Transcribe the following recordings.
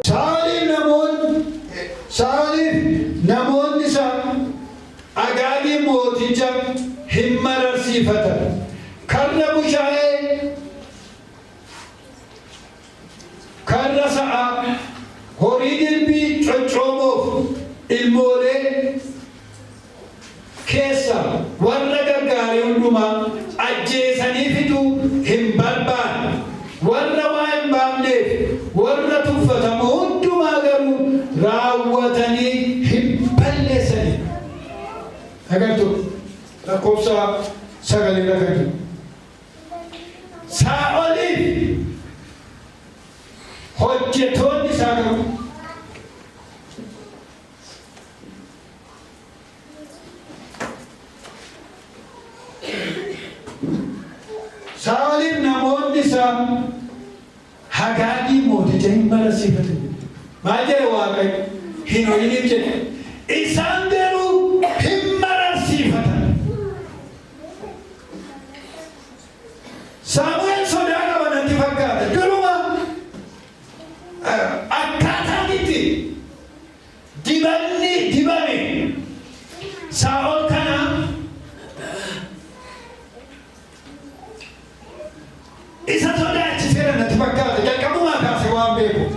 Saa'oliif namoonni Saa'oliif namoonni isaa Agaagii mooticha hin mararsiifatan. Karra bushaayee, karra sa'aa, horii dilbii coccoomoof ilmoolee keessaa warra gaggaarii hundumaa ajjeesanii fixuu hin barbaanne. Warra waa hin baafneef warra tuffatamoo hundumaa garuu raawwatanii hin balleessani. Agartuu? Lakkoofsa 9 irra kan jiru. Saa'oliif hojjetoonni isaa garuu Saa'oliif namoonni isaa Hagaagii mooticha hin mararsiifatan jedhe. Maal jedhe Waaqayyo? Hin ho'iniif jedhe. Isaan garuu hin mararsiifatan. Saamu'eel sodaa qaba natti fakkaata. Duruma akkaataan itti Dibanni dibame Saa'ol kana isa sodaachiseera natti fakkaata. Jalqabumaa kaasee waan beekuuf.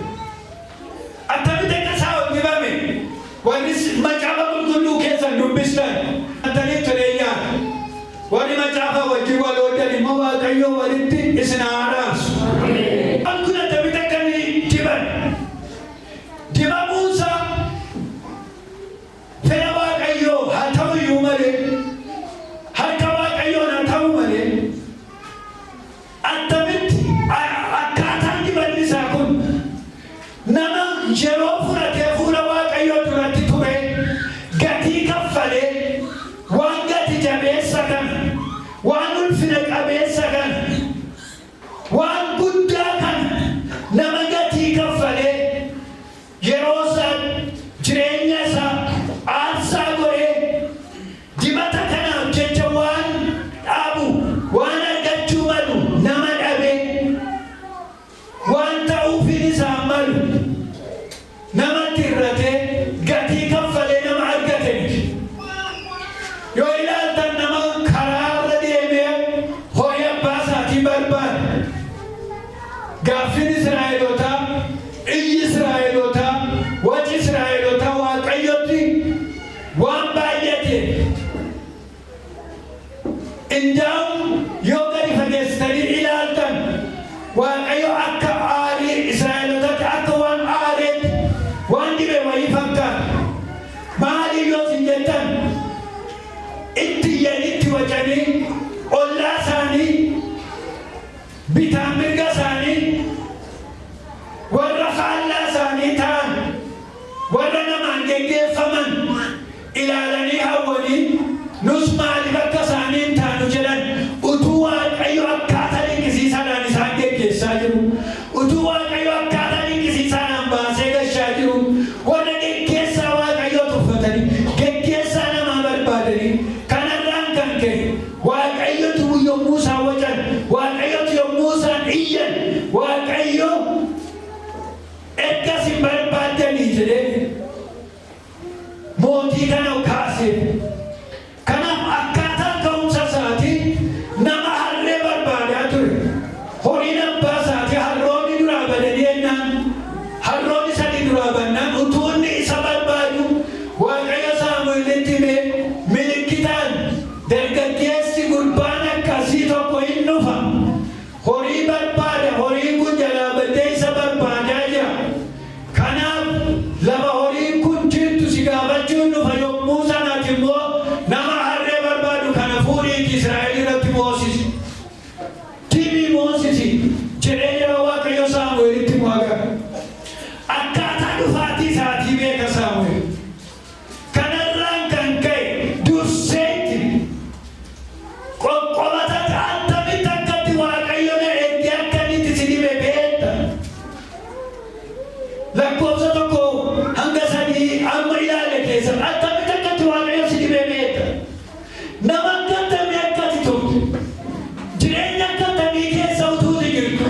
Attamitti akka Saa'ol dibame warri macaafa qulqulluu keessan dubbistan attaniif toleeyyaan. Warri macaafa wajjin wal ooddan immoo Waaqayyoo walitti isin haa araarsu. Saa'ol kun attamitti akka inni dibame. Dibamuun isaa fedha Waaqayyoo haa ta'u iyyuu malee, harka Waaqayyoon haa ta'u malee, attamitti akkaataan dibanni isaa kun nama yeroo fudhatee fuula Waaqayyoo duratti turee gatii kaffalee waan gati jabeessa kana, waan ulfina qabeessa kana, Waan guddaa kana nama gatii kaffalee, yeroo isaa, jireenya isaa aarsaa godhee dibata kanaaf jecha waan dhabu, waan argachuu malu nama dhabee, waan ta'uufiin isaan malu namatti hir'atee gatii kaffalee nama argate miti. Yoo ilaaltan nama karaarra deemee horii abbaa isaatii barbaade. Gaaffiin Israa'elotaa, iyyi Israa'elotaa, waci Israa'elotaa Waaqayyotti waan baay'ateef Indaa'um yoo gadi fageessitanii ilaaltan Waaqayyo akka aarii Israa'elotatti akka waan aareetti waan dibe wayii fakkaata. Maaliif yoo isin jettan itti iyyanii itti wacanii ollaa isaanii bitaan mirga isaanii warra faallaa isaanii ta'an warra namaan geggeeffaman ilaalanii hawwanii, nus maaliif akka isaanii hin taanu jedhan, utuu Waaqayyo akkaataa dinqisiisaadhaan isaan geggeessaa jiruu, utuu Waaqayyo akkaataa dinqisiisaadhaan baasee gashaa jiruu, warra geggeessaa Waaqayyoo tuffatanii, geggeessaa namaa barbaadanii, kanarraan kan ka'e Waaqayyotu yommuu isaan wacan, Waaqayyotu yommuu isaan iyyan, Waaqayyo erga isin barbaaddanii jedhee mootii kana kaaseef. Kanaaf akkaataan ka'umsa isaatii nama harree barbaadaa ture. Horiin abbaa isaatii harroonni duraa badanii ennaan, harroonni sadii duraa badnaan utuu inni isa barbaaduu Waaqayyo Saamu'elitti himee milikkitaan dargaggeessi gurbaan akkasii tokko hin dhufa. Horii barbaada, horiin kun jalaa baddee isa barbaadaa jira. Kanaaf lafa horiin kun jirtu si gaafachuun dhufa, yommuu sana ati immoo nama harree barbaadu kana fuudhiitii Israa'el irratti moosisi. Dibii moosisi jedhee yeroo Waaqayyo Saamu'eelitti himu agarra. Akkaataa dhufaatii isaatii beeka Saamu'eel. Kanarraan kan ka'e dursee itti hime. Qoqqobata attamitti akkatti Waaqayyo na ergee akka inni itti si dibe beekta. Lakkoofsa 1 hanga 3 amma ilaalle keessatti attamitti akkatti Waaqayyo si dibe beekta. Nama akka attamii akka ati turte, jireenya akka attamii keessa utuu ati jirtu.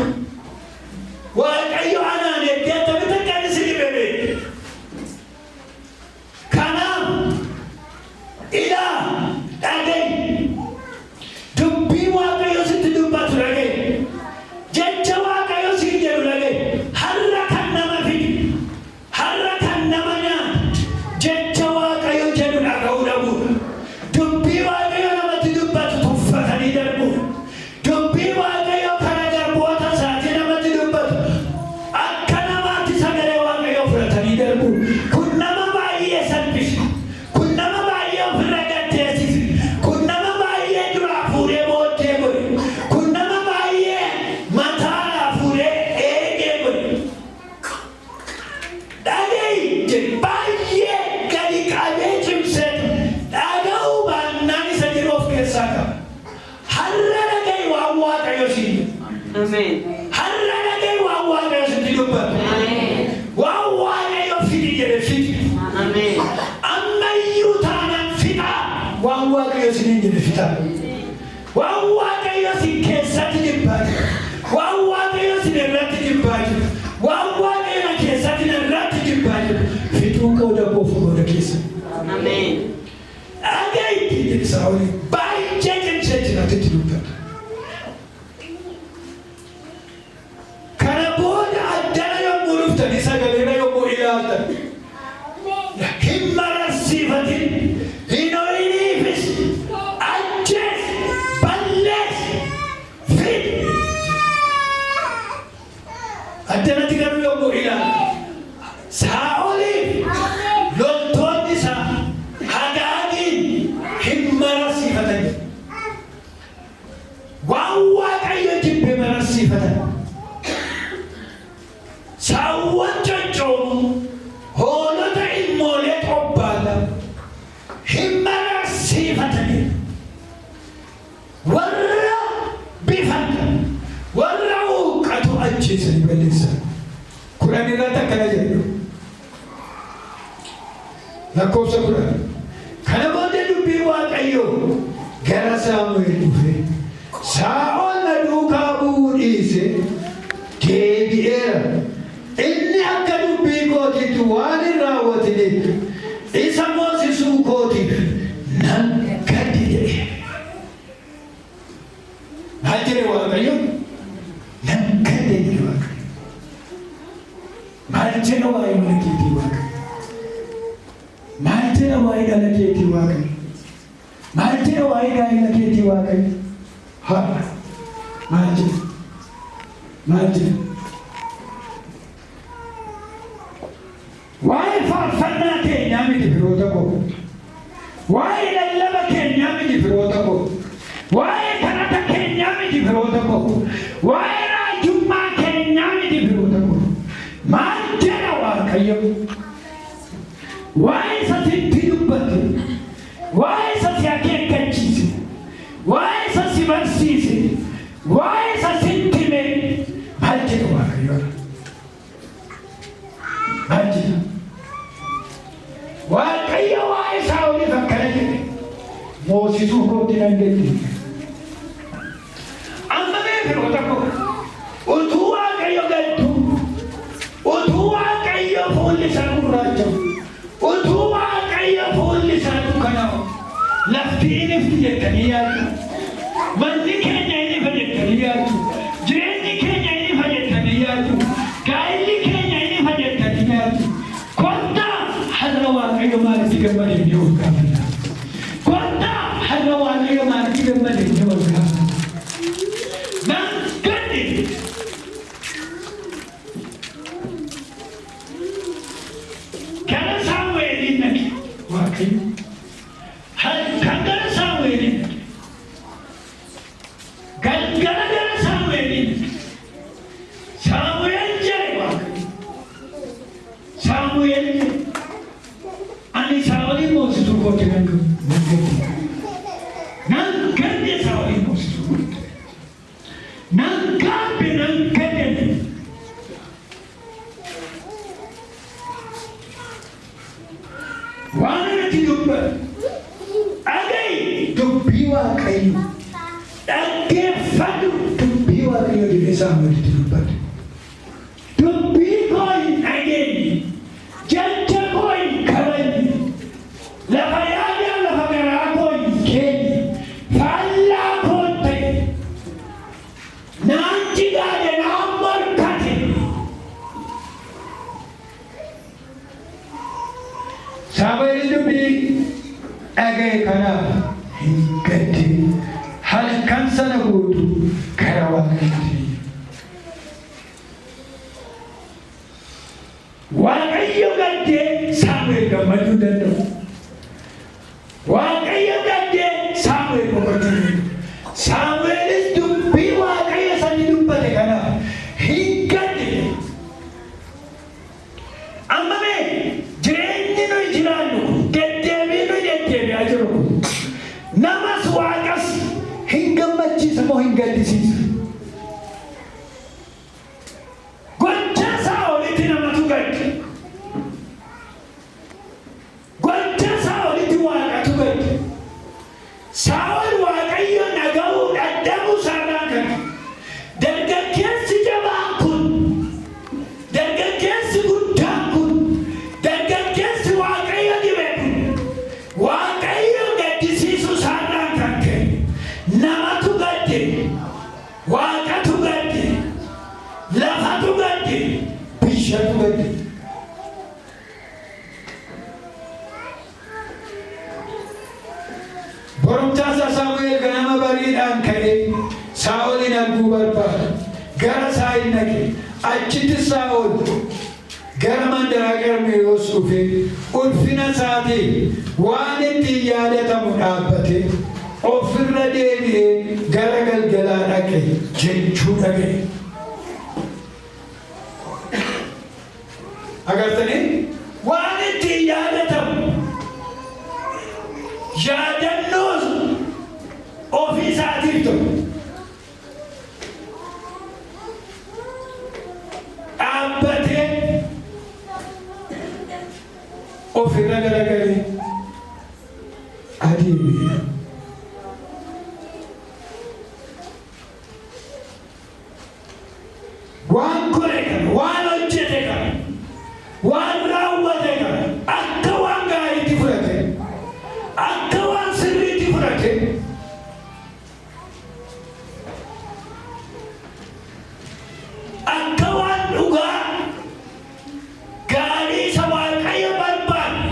Har'a dhaga'i waan Waaqayyo sitti dubbatu. Waan Waaqayyo fidi jedhe fidi. Ammayyuu taanaan fixaa waan Waaqayyo isiniin jedhe fixaa. Waan Waaqayyo isin keessatti jibbaa jiru. Waan Waaqayyo isin irratti jibbaa jiru. Waan Waaqayyo na keessatti na irratti jibbaa jiru. Fixuu qooda koof qooda keessa. Dhaga'i ittiin jedhe Saa'oliin. Baay'ee cimsee jiraate itti dubbata. Kana booda addana yommuu dhuftanii sagaleerra yommuu ilaaltan hin mararsiifatin, hin ho'iniifis, ajjees, ballees, fidi. Addanatti garuu yommuu ilaaltan Saa'oliif loltoonni isaa Agaagiin hin mararsiifatan jedha. Waan Waaqayyo jibbe mararsiifatan. Saawwan coccoomoo, hoolota ilmoolee xobbaallaa hin mararsiifatanii. Warra bifatan, warra huuqqatu ajjeesanii balleessan. 10 irratti akkana jedhu. Lakkoofsa 10. Kana booddee dubbiin Waaqayyoo gara Saamu'eel dhufe. Saa'ol na duukaa bu'uu dhiise deebi'eera. Inni akka dubbii kootiitti waan hin raawwatiniif isa moosisuu kootiif nan gadde jedhe. Maal jedhe Waaqayyo? Nan gadde jedhe Waaqayyo. Maal jedha waa'ee mana keetii Waaqayyo? Maal jedha waa'ee dhala keetii Waaqayyo? Maal jedha waa'ee gaa'ela keetii Waaqayyo? Har'a maal jedha? Maal jedha? Waa'ee faarfannaa keenyaa miti, firoota koo. Waa'ee lallaba keenyaa miti, firoota koo. Waa'ee kadhata keenyaa miti, firoota koo. Waa'ee raajummaa keenyaa miti, firoota koo. Maal jedha Waaqayyo? Waa'ee isa sitti dubbate, waa'ee isa si akeekkachiise, waa'ee isa si barsiise, waa'ee isa sitti hime maal jedha Waaqayyo? Maal jedha? Waaqayyo waa'ee Saa'oliif akkana jedhe. Moosisuu kootti nan gadde. Amma mee, firoota koo, utuu Waaqayyo gaddu, utuu Waaqayyo fuulli isaa gurraacha'u, utuu Waaqayyo fuulli isaa dukkanaa'u, lafti in ifti jettanii yaaddu? Manni keenya in ifa jettanii yaaddu? Jireenyi keenya in ifa jettanii yaaddu? Gaa'illi keenya in ifa jettanii yaaddu? Kottaa har'a Waaqayyo maalitti gammade inni ol gaafanna. Kottaa har'a Waaqayyo maalitti gammade inni ol gaafanna. Nan gadde. Gara Saamu'eeliin dhaqe Waaqayyo. Halkan gara Saamu'eeliin dhaqe. Galgala gara Saamu'eeliin dhaqe. Saamu'eel jedhe Waaqayyo. Saamu'eel jedhe. Ani Saa'olin moosisuu kootti nan gadde. Nan gadde Saa'olin moosisuu kootti. Nan gaabbe, nan gadde. Waan irratti dubbatu dhaga'i, dubbii Waaqayyo dhaggeeffadhu, dubbii Waaqayyo jedhee Saamu'eelitti dubbate. Dubbii koo hin dhageenye, jecha koo hin kabajne, lafa yaadaa lafa garaa koo hin keenye, faallaa koo ta'e, naan jigaade, naan morkate. Saamu'eel dubbii dhaga'e kanaaf hin gaddin, halkan sana guutuu gara Waaqayyootti iyye. Waaqayyo gaddee Saamu'eel gammaduu hin danda'u. Waaqayyo gaddee Saamu'eel boqochuu hin danda'u. Saamu'eelis dubbii Waaqayyo sanii dubbate kanaaf hin gadde. Amma mee jireenyi nuyi jiraannu kun, deddeebii nuyi deddeebi'aa jirru kun, namas Waaqas hin gammachiisa moo hin gaddisiisa? Waaqatu gadde, lafatu gadde, biyyatu gadde. Borumtaasa Saamu'eel ganama bariidhaan ka'ee Saa'olin arguu barbaada. Gara isaa in dhaqe. Achitti Saa'ol gara mandaraa Qarmeloos dhufee ulfina isaatiif waan ittiin yaadatamu dhaabbatee of irra deebi'ee gara Galgalaa dhaqe jechuu dhaga'e. Agartanii? Waan ittiin yaadatamu yaadannoo ofii isaatiif ta'u dhaabbatee ofirra garagalee adeeme. Waan godhe kana, waan hojjete kana, waan raawwate kana akka waan gaariitti fudhate, akka waan sirriitti fudhate, akka waan dhugaa gaarii isa Waaqayyo barbaadu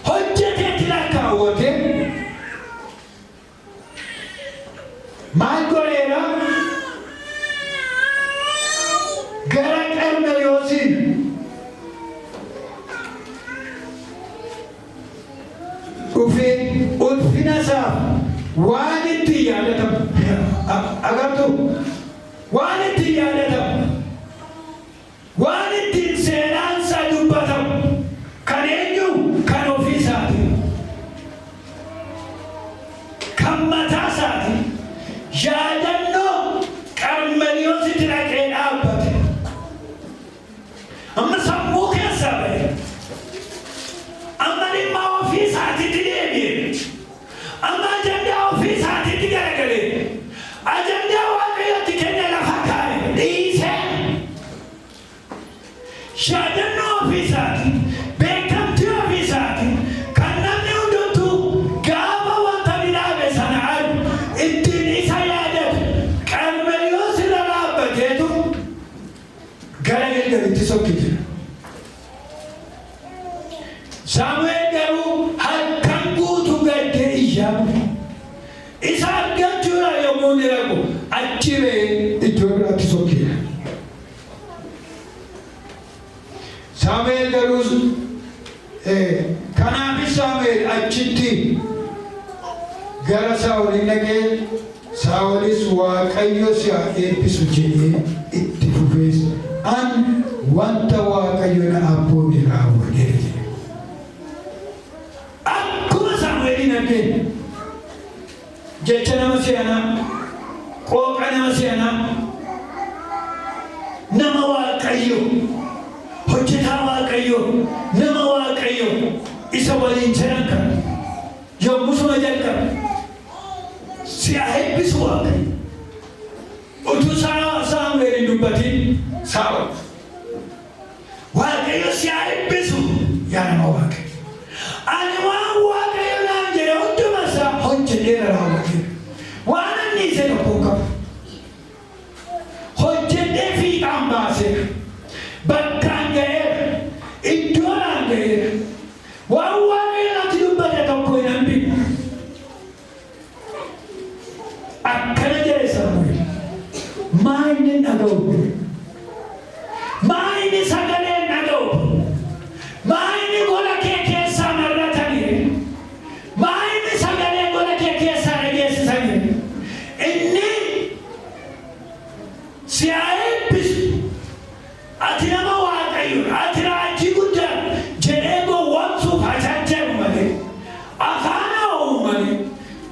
hojjetetti lakkaawwate. Maal godheera? Gara Qarmeliyoosiin dhufee ulfina isaaf waan ittiin yaadatamu agartu, waan ittiin yaadatamu, waan ittiin seenaan isaa dubbatamu, kan eenyu? Kan ofii isaati, kan mataa isaati, yaadannoo Qarmeliyoositti dhaqee dhaabbate. Amma sammuu keessaa ba'e. Amma dhimma ofii isaatiitti deebi'e. Amma ajandaa ofii isaatiitti garagale. Ajandaa Waaqayyotti kenne lafa kaa'e dhiisee yaadannoo ofii isaati, beekamtii ofii isaati, kan namni hundumtuu gaafa wanta inni dhaabe sana argu ittiin isa yaadatu, Qarmeliyoos irra dhaabbateetu gara Gilgalitti sokki jira. Saamu'eel garuu halkan guutuu gaddee iyyaa bule. Isa argachuudhaaf yommuu inni dhaqu achi ba'ee iddoo biraatti sokkeera. Saamu'eel garuu kanaafis Saamu'eel achitti gara Saa'oliin dhaqee, Saa'olis, Waaqayyo si haa eebbisu jedhee itti fufees, An wanta Waaqayyo na abboome raawwadheera jedhe. Akkuma Saamu'eeliin argeen, jecha nama si'anaa, qooqa nama si'anaa, nama Waaqayyo, hojjetaa Waaqayyo, nama Waaqayyo isa waliin jedhan kana yommusuma jalqabe, "Si haa eebbisu Waaqayyo." Utuu Saamu'eel hin dubbatin Saa'ol, "Waaqayyo si haa eebbisu, yaa nama Waaqayyo. Ani waan Waaqayyo naan jedhe hunduma isaa hojjedheera, raawwateera. Waan ani dhiise tokko hin qabu. Hojjedhee fiixaan baaseera. Bakkaan ga'eera. Iddoodhaan ga'eera. Waan Waaqayyo natti dubbate tokko hin hambifne." Akkana jedhe Saamu'eel. Maa inni hin dhaga'u? Maa inni sagalee hin dhaga'u? Maa inni gola kee keessaa marratanii? Maa inni sagalee gola kee keessaa dhageessisanii? Inni si haa eebbisu. Ati nama Waaqayyo, ati raajii guddaa jedhee gowwoomsuuf hacaaccamu malee, afaan haa'u malee,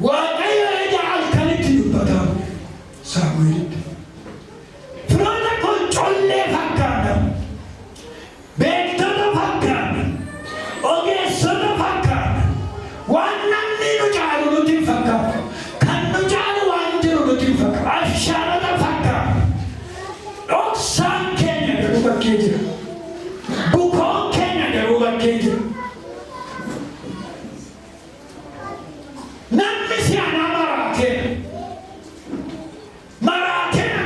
Waaqayyo ija halkanitti dubbataa ture Saamu'eelitti. Firoota koo, collee fakkaata, beektota fakkaata, ogeessota fakkaata. Waan namni nu caalu nutti hin fakkaatu. Kan nu caalu waan jiru nutti hin fakkaatu. Abshaalota fakkaata. Dhoksaan keenya garuu bakkee jira. Bukoon keenya garuu bakkee jira. Namni si'anaa maraateera. Maraateera.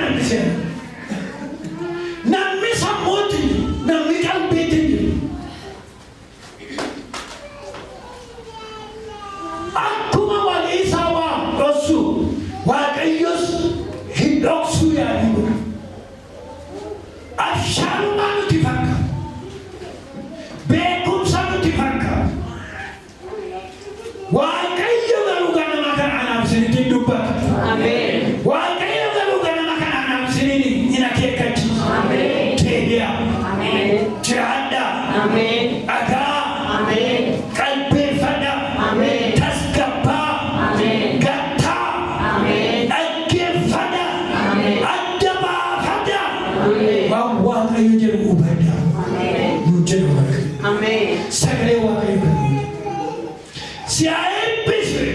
Abshaalummaa nutti fakkaata. Beekumsa nutti fakkaata. Waaqayyo garuu ganama kana anaaf isinitti hin dubbata. Waaqayyo garuu ganama kana anaaf isiniin hin akeekkachiisa. Deebi'aa. Jiraadhaa. Dhagaa. Qalbeeffadhaa. Tasgabbaa. Gattaa. Dhaggeeffadhaa. Adda baafadhaa. Waan Waaqayyo jedhu hubadhaa. Nuun jedhu Waaqayyo. Sagalee Waaqayyo kan nuun jedhu. Si haa eebbisu.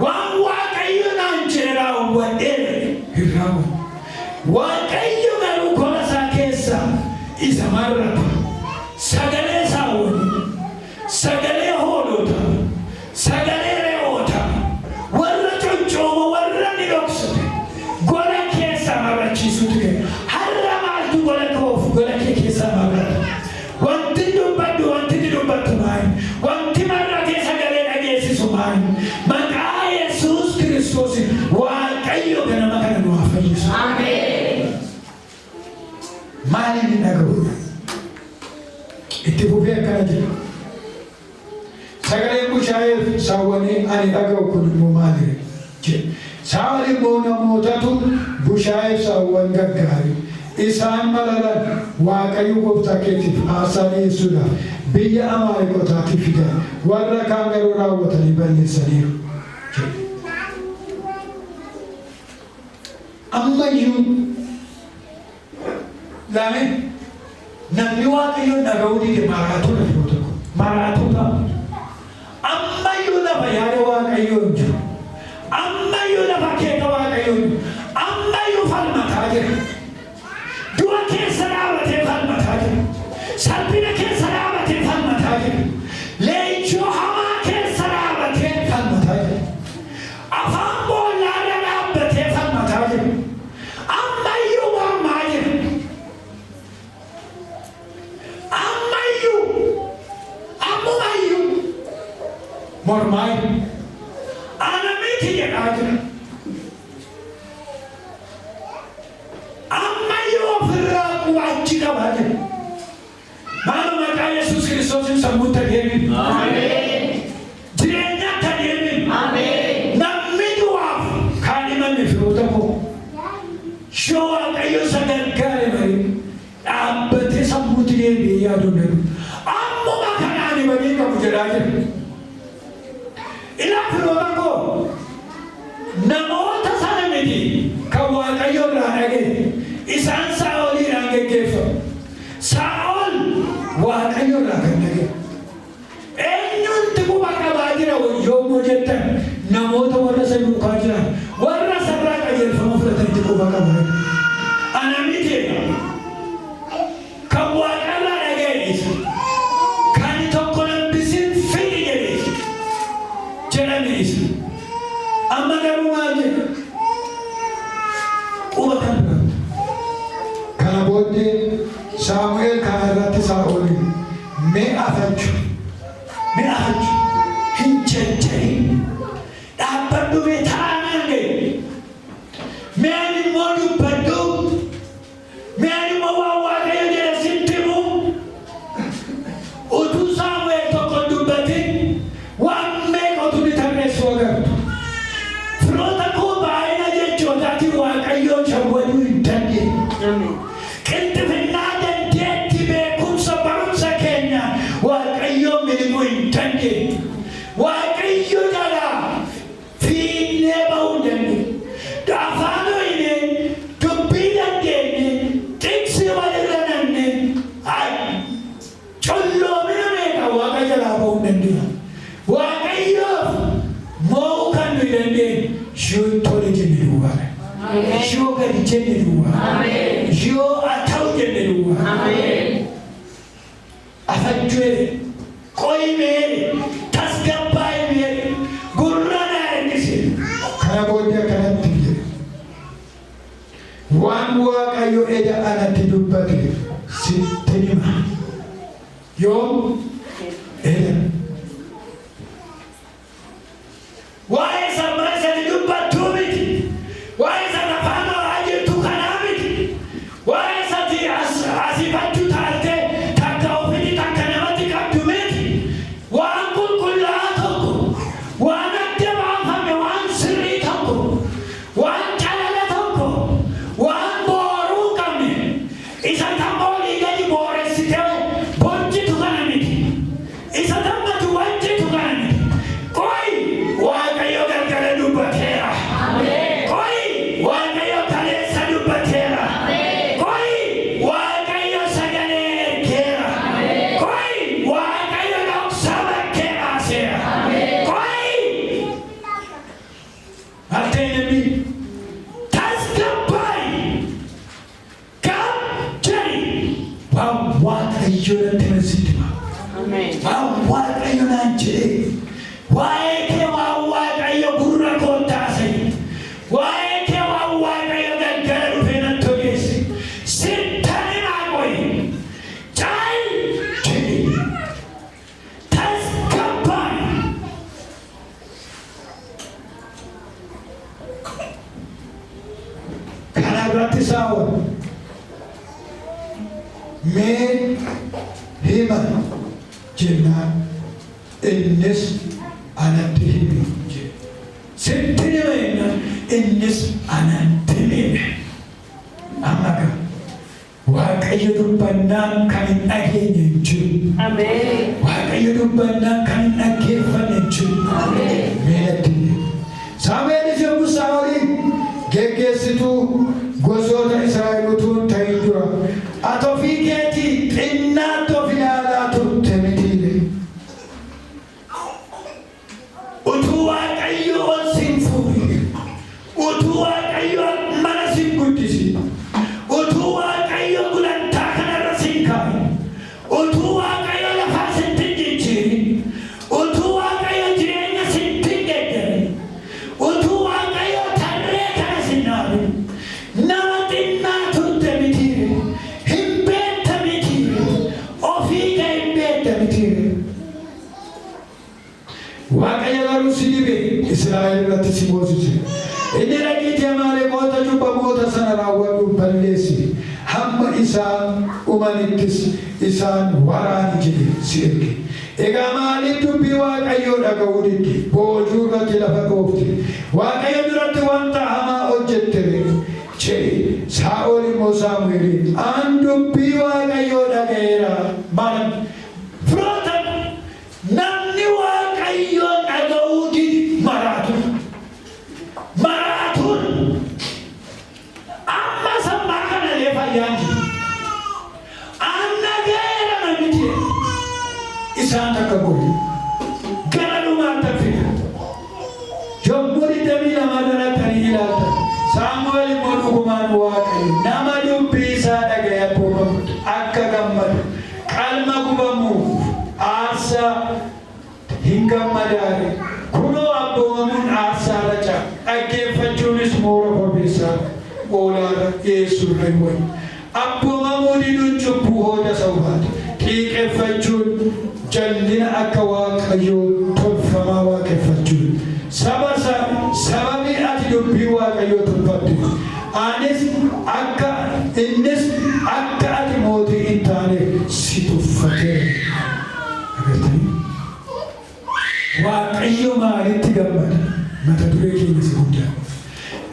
Waan Waaqayyo naan jedhe raawwadheera. Hin raawwanne. Waaqayyo garuu gola isaa keessa isa marrata. Sagalee saawwanii, sagalee hoolotaa, sagalee re'ootaa, warra coccoomoo, warra ni dhoksate gola keessaa marrachiisuutu kenna. Har'a maaltu gola koof gola kee keessaa marrata? Wanti dubbadhu, wanti ni dubbattu maali? Wanti marratee sagalee dhageessisu maali? Maqaa Yesuus Kiristoos, Waaqayyo ganama kana nu haa fayyisu. Maaliin hin dhaga'u? Itti fufee akkana jedha. "Sagaleen bushaayeef saawwanii ani dhaga'u kun immoo maali?" jedhe. Saa'ol immoo, "Namootatu bushaayeef saawwan gaggaarii isaan mararan Waaqayyo gooftaa keetiif aarsaa dhiyeessuudhaaf biyya Amaaleqotaatti fidan, warra kaan garuu raawwatanii balleessaniiru" jedhe. Ammayyuu laame, namni Waaqayyoon dhaga'uu dide maraatuudha, yeroo tokko maraatuu ta'a. Ammayyuu lafa yaada Waaqayyoo hin jiru. Ammayyuu lafa keeka Waaqayyoo hin jiru. Ammayyuu falmataa jira. Du'a keessa dhaabatee falmataa jira. Salphina keessa dhaabatee falmataa jira. Leenjoo hamaa keessa dhaabatee falmataa jira. Afaan boollaarra dhaabbatee falmataa jira. Ammayyuu mormaa jira. Ammayyuu, ammumayyuu mormaa jira. "Ana miti" jedhaa jira. Ammayyuu ofirraa qubachi qabaa jira. Maama, maqaa Yesuus Kiristoosiin sammuutti adeemin. Jireenyatti adeemin. Namni du'aaf kan himame, firoota koo, yoo Waaqayyo isa gargaare malee dhaabbatee sammuutti deebi'ee yaaduu hin danda'u. "Ammuma kanaan himanii qabu" jedhaa jira. Ilaa firoota koo, namoota sana miti kan Waaqayyo irraa dhaga'e. Isaan Saa'oliidhaan geggeeffamu. Saa'ol Waaqayyo irraa kan dhaga'e. Eenyutti quba qabaa jira yommuu jettan, namoota warra isa duukaa jiran, warra sarraa qajeelfama fudhatanitti quba qabaa jira. "Ana miti kan Waaqarraa dhaga'e isa. Kan tokko lambisin fidi jedhe isa. Jedhame isa." Amma garuu maal jedha? Quba kan biraatti. Kana booddee Saamu'eel kana irratti Saa'oliin, "Mee afachu, mee afachu, hin jajjarin, dhaabbadhu, mee taa'anaan ga'e. Mee ani immoo dubbadhu. Mee ani immoo waan Waaqayyo jedhe sitti himu." Utuu Saamu'eel tokko hin dubbatin waan meeqa utuu ni tarreessu agartu. Firoota koo, baay'ina jechootaatiin Waaqayyoon shawwaduu hin dandeenye. Qilxifinnaa, dandeetti, beekumsa, barumsa keenya Waaqayyoon miliquu hin dandeenye. Waaqayyo jalaa fiinnee bahuu hin dandeenye. Afaan hoyinee, dubbii dandeenye, xiqsii walirra nanne, colloomina meeqa Waaqa jalaa bahuu hin dandeenye. Waaqayyoof mo'uu kan nuyi dandeenyu yoo tole jenne duwwaadha. Yoo gadi jenne duwwaadha. Yoo ata'u jenne duwwaadha. "Afachuu, qoyimee, tasgabbaa'imee, gurra naa ergise." Kana booddee akkanatti jedhe, "Waan Waaqayyo eda anatti dubbate sitti hima." Yoom? Eda. Waa'ee sammaa isatti dubbattuu miti. Waa'ee sana afaan ho'aa jirtu kanaa miti. ka'e namni tasgabbaa'i gab jedhi waan Waaqayyo natti hime sitti hima. Waan Waaqayyo naan jedhe waa'ee kee waan Waaqayyo gurra koo taasise waa'ee kee waan Waaqayyo galgala dhufee natti odeesse sittan himaa qoyi caal jedhi tasgabbaa'i. Kana irratti Saa'ol mee hima jennaan innis anatti himi jedhe. Sitti hima jennaan innis anatti hime. Amma gaa Waaqayyo dubbannaan kan hin dhageenye hin jiru. Waaqayyo dubbannaan kan hin dhaggeeffanne hin jiru. Mee natti himi. Saamu'eelis yommuu Saa'oliin geggeessituu gosoota Israa'el utuu hin ta'in dura, Ati ofii keetii xinnaatti of ilaalaa turte mitiiree? Utuu Waaqayyo ol si hin fuudhin, utuu Waaqayyo mana si hin guddisin, utuu Waaqayyo gulantaa kanarra si hin kaa'in, utuu Waaqayyo lafaa sitti hin jijjiirin, utuu Waaqayyo jireenya sitti hin geddarin, utuu Waaqayyo tarree kana si hin dhaabin, nama xinnaa turte mitiiree? Hin beekta mitiiree? Ofii kee hin beekta mitiiree? Waaqayyo garuu si dibe, Israa'el irratti si moosise. Inni dhaqiitii Amaaleqoota cubbamoota sana raawwadhu balleessi, hamma isaan dhumanittis isaan waraani jedhe si erge. Egaa maaliif dubbii Waaqayyoo dhaga'uu didde? Boojuu irratti lafa dhoofte. Waaqayyo duratti wanta hamaa hojjette ree? jedhe. Saa'ol immoo Saamu'eeliin, An dubbii Waaqayyoo dhaga'eera. Maal firoota Namni Waaqayyoon dhaga'uu dide maraatuudha. Maraatuudha. Amma sammaa kana illee fayyaan jiru. An dhaga'eera namni jedhe isaan takka godhe. Gara dhumaatti fida. Yommuu 22 irra dhaqxanii ilaaltan, Saamu'eel immoo dhugumaan Waaqayyo nama dubbii isaa dhaga'ee abboomamutti akka gammadu Qalma gubamuuf aarsaa hin gammadaaree? Kunoo abboomamuun aarsaa irra caala, dhaggeeffachuunis moora korbeessaa hoolaa irra dhi'eessuu irra in wayya. Abboomamuu diduun cubbuu hooda isa hubaate, xiiqeffachuun jal'ina akka waaqayyoo tolfamaa waaqeffachuu. Saba sababii ati dubbii Waaqayyoo tuffatteef, anis akka innis akka ati mootii hin taaneef si tuffateera. Agartanii? Waaqayyo maalitti gammada? Mata duree keenya isa guddaa.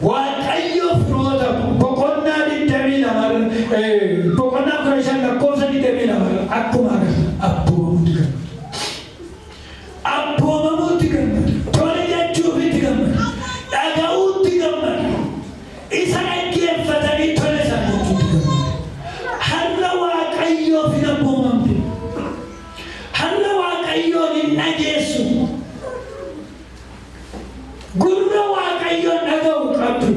Waaqayyo firoota boqonnaa 22 boqonnaa 15 lakkoofsa 22 akkuma agartan abboomamuutti gammada. Abboomamuutti gammada. Tole jechuufitti gammada. Dhaga'uutti gammada. Isa dhaggeeffatanii tole isaan jechuutti gammada. Har'a Waaqayyoof hin abboomamte. Har'a Waaqayyoon hin dhageessu. Gurra Waaqayyoon dhaga'u qabdu.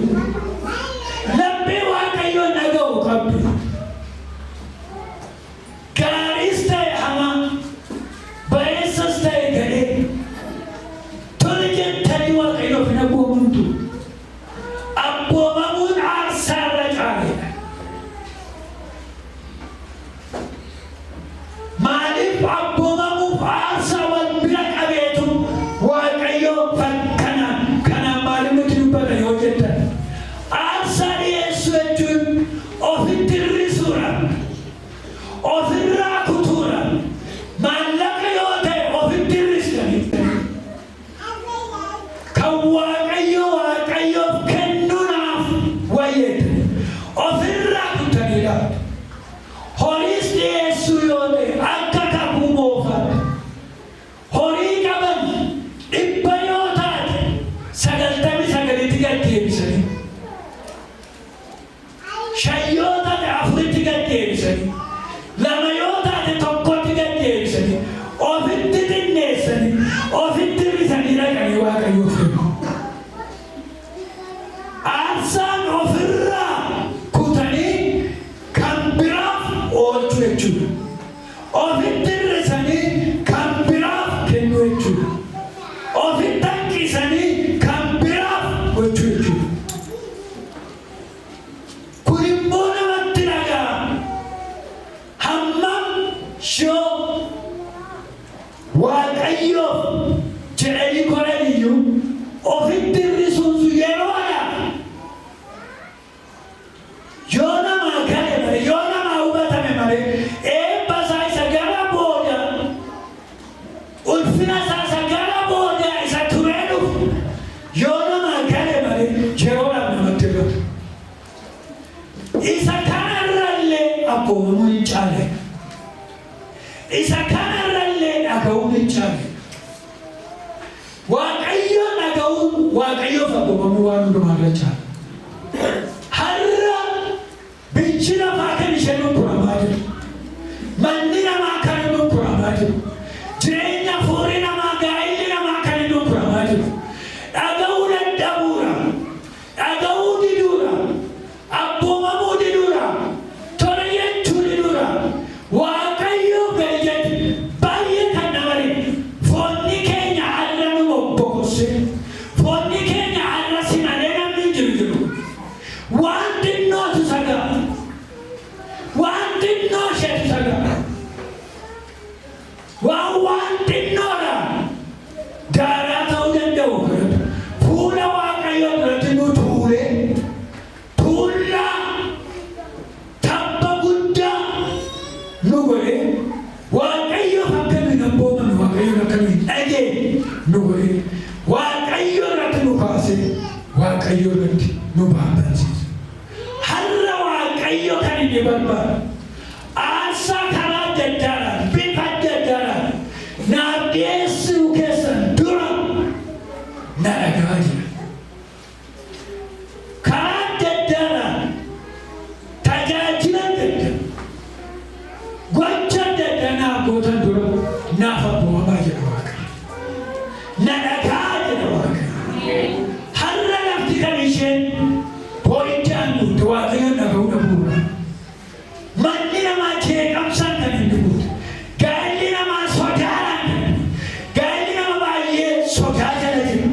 Aarsaan ofirraa kutanii kan biraaf oolchuu jechuudha. Ofitti hir'isanii kan biraaf kennuu jechuudha. Ofitti hanqisanii kan biraaf gochuu jechuudha. Kun immoo namatti dhaga'ama. Hammam shoo Waaqayyoof jedhanii godhan iyyuu, ofitti hir'isuun sun yeroodhaaf yoo namaa gale malee, yoo namaa hubatame malee, eebba isaa isa gara booda, ulfina isaa isa gara booda isa turee dhufu yoo namaa gale malee, yeroodhaaf namatti hir'ata. Isa kanarrallee abboomamuun hin caale. Isa kanarrallee dhaga'uun hin caale. Waaqayyoon dhaga'uun, Waaqayyoof abboomamuu waan hundumaarra caala. Har'a biyyi lafaa kan isheen unkuramaa jiru. Manni namaa kan inni unkuramaa jiru. Jireenya fuurri namaa, gaa'illi namaa kan inni unkuramaa jiru. Dhaga'uu dadhabuudha. Dhaga'uu diduudha. Abboomamuu diduudha. Tole jechuu diduudha. Waaqayyoof gadi jedhu baay'ee kan nama dhibu. Foonni keenya har'a nu bobbokosee. Foonni keenya har'a si malee namni hin jiru jiru. Waan xinnootu isa ga'a. Waan xinnoo isheetu isa ga'a. Waan xinnoodha. Daaraa ta'uu danda'u. Fuula Waaqayyoo duratti nu tuulee, tuullaa tabba guddaa nu godhee, Waaqayyoof akka nu hin abboomamne, Waaqayyoon akka nu hin dhageenye nu godhee, Waaqayyo irratti nu kaasee, Waaqayyo irratti nu baabbansiisa. Har'a Waaqayyo kan inni barbaadu aarsaa karaa adda addaadhaan, bifa adda addaadhaan naaf dhiyeessuu keessan dura na dhagaa jira. Karaa adda addaadhaan, tajaajila adda addaa, gocha adda addaa naaf gootan dura naaf abboomamaa jedha Waaqayyo. Na dhagaa jedha Waaqayyo. Har'a lafti kan isheen boo'ichaan guute Waaqayyoon dhaga'uu dhabuudha. Manni namaa jeeqamsaan kan inni guute. Gaa'elli namaa sodaadhaan kan inni guute. Gaa'elli nama baay'ee sodaa jala jira.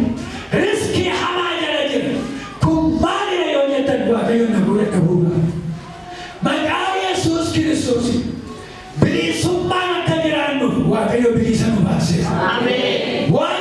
Risk hamaa jala jira. Kun maalidha yoo jettan, Waaqayyoon dhaga'uu dadhabuudha. Maqaa Yesuus Kiristoosiin bilisummaan akka jiraannuuf Waaqayyo bilisa nu baaseera. Waan